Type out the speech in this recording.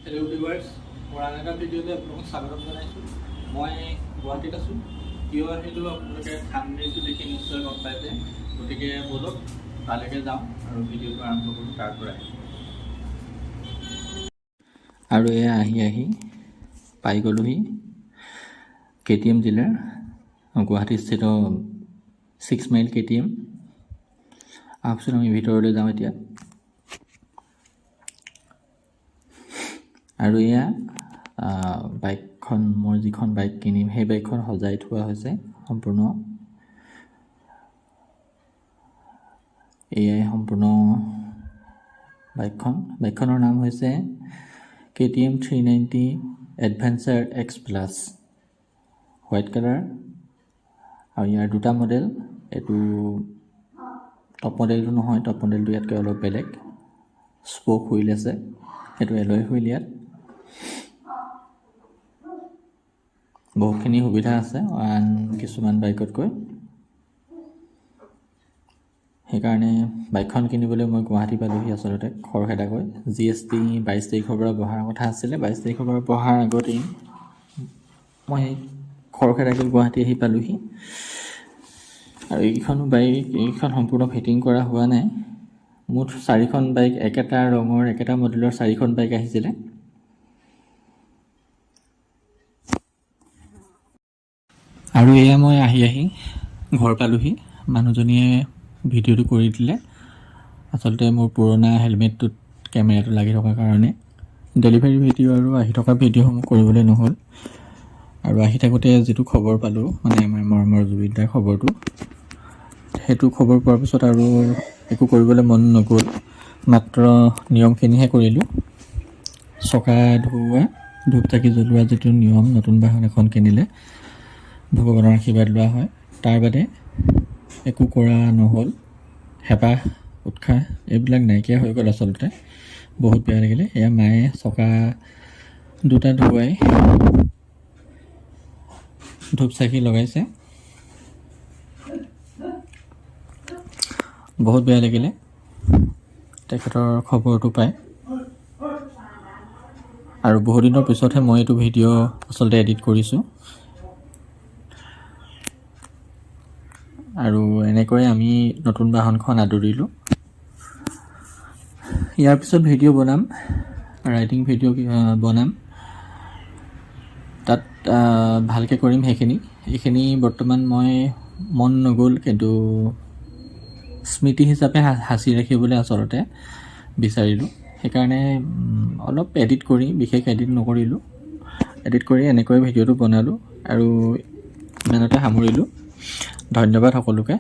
Hello' viewers, মোৰ আন এটা ভিডিঅ'লৈ আপোনালোকক স্বাগতম জনাইছোঁ। মই গুৱাহাটীত আছোঁ। কিয় আহিলোঁ আপোনালোকে থাম্বনেইলটো দেখি নিশ্চয় গম পাইছে। গতিকে ব'লক, তালৈকে যাওঁ আৰু ভিডিঅ'টো আৰম্ভ কৰোঁ তাৰ পৰাই। আৰু এয়া আহি আহি পাই গ'লোহি কেটিএম ডিলাৰ, গুৱাহাটীস্থিত ছিক্স মাইল কেটিএম। আহকচোন, আমি ভিতৰলৈ যাওঁ এতিয়া। আৰু এয়া বাইকখন, মই যিখন বাইক কিনিম সেই বাইকখন সজাই থোৱা হৈছে সম্পূৰ্ণ। এয়াই সম্পূৰ্ণ বাইকখন। বাইকখনৰ নাম হৈছে KTM 390 adventure X plus, white colour. আৰু ইয়াৰ দুটা মডেল, এইটো টপ মডেলটো নহয়, টপ মডেলটো ইয়াতকৈ অলপ বেলেগ। স্প'ক হুইল আছে, সেইটো এলয় হুইল। ইয়াত বহুতখিনি সুবিধা আছে আন কিছুমান বাইকতকৈ। সেইকাৰণে বাইকখন কিনিবলৈ মই গুৱাহাটী পালোহি। আচলতে খৰখেদাকৈ জিএছটি 22 তাৰিখৰ পৰা বহাৰ কথা আছিলে। 22 তাৰিখৰ পৰা বহাৰ আগতেই মই খৰখেদাকৈ গুৱাহাটী আহি পালোহি। আৰু এইকেইখনো বাইক, এইকেইখন সম্পূৰ্ণ ফিটিং কৰা হোৱা নাই। মুঠ চাৰিখন বাইক, একেটা ৰঙৰ একেটা মডেলৰ চাৰিখন বাইক আহিছিলে। আৰু এয়া মই আহি আহি ঘৰ পালোহি। মানুহজনীয়ে ভিডিঅ'টো কৰি দিলে। আচলতে মোৰ পুৰণা হেলমেটটোত কেমেৰাটো লাগি থকাৰ কাৰণে ডেলিভাৰী ভিডিঅ' আৰু আহি থকা ভিডিঅ'সমূহ কৰিবলৈ নহ'ল। আৰু আহি থাকোঁতে যিটো খবৰ পালোঁ, মানে আমাৰ মৰমৰ জুবিনদাৰ খবৰটো, সেইটো খবৰ পোৱাৰ পিছত আৰু একো কৰিবলৈ মন নগ'ল। মাত্ৰ নিয়মখিনিহে কৰিলোঁ, চকা ধোৱা, ধূপ চাকি জ্বলোৱা, যিটো নিয়ম নতুন বাহন এখন কিনিলে ভগৱানৰ আশীৰ্বাদ লোৱা হয়। তাৰ বাদে একো কৰা নহ'ল। হেঁপাহ, উৎসাহ এইবিলাক নাইকিয়া হৈ গ'ল। আচলতে বহুত বেয়া লাগিলে। এয়া মায়ে চকা দুটা ধুৱাই ধূপ চাকি লগাইছে। বহুত বেয়া লাগিলে তেখেতৰ খবৰটো পাই। আৰু বহুদিনৰ পিছতহে মই এইটো ভিডিঅ' আচলতে এডিট কৰিছোঁ। আৰু এনেকৈয়ে আমি নতুন বাহনখন আদৰিলোঁ। ইয়াৰ পিছত ভিডিঅ' বনাম, ৰাইডিং ভিডিঅ' বনাম। তাত ভালকৈ কৰিম সেইখিনি। এইখিনি বৰ্তমান মই মন নগ'ল, কিন্তু স্মৃতি হিচাপে সাঁচি ৰাখিবলৈ আচলতে বিচাৰিলোঁ। সেইকাৰণে অলপ এডিট কৰি, বিশেষ এডিট নকৰিলোঁ, এডিট কৰি এনেকৈ ভিডিঅ'টো বনালোঁ আৰু ইমানতে সামৰিলোঁ। ধন্যবাদ সকলোকে।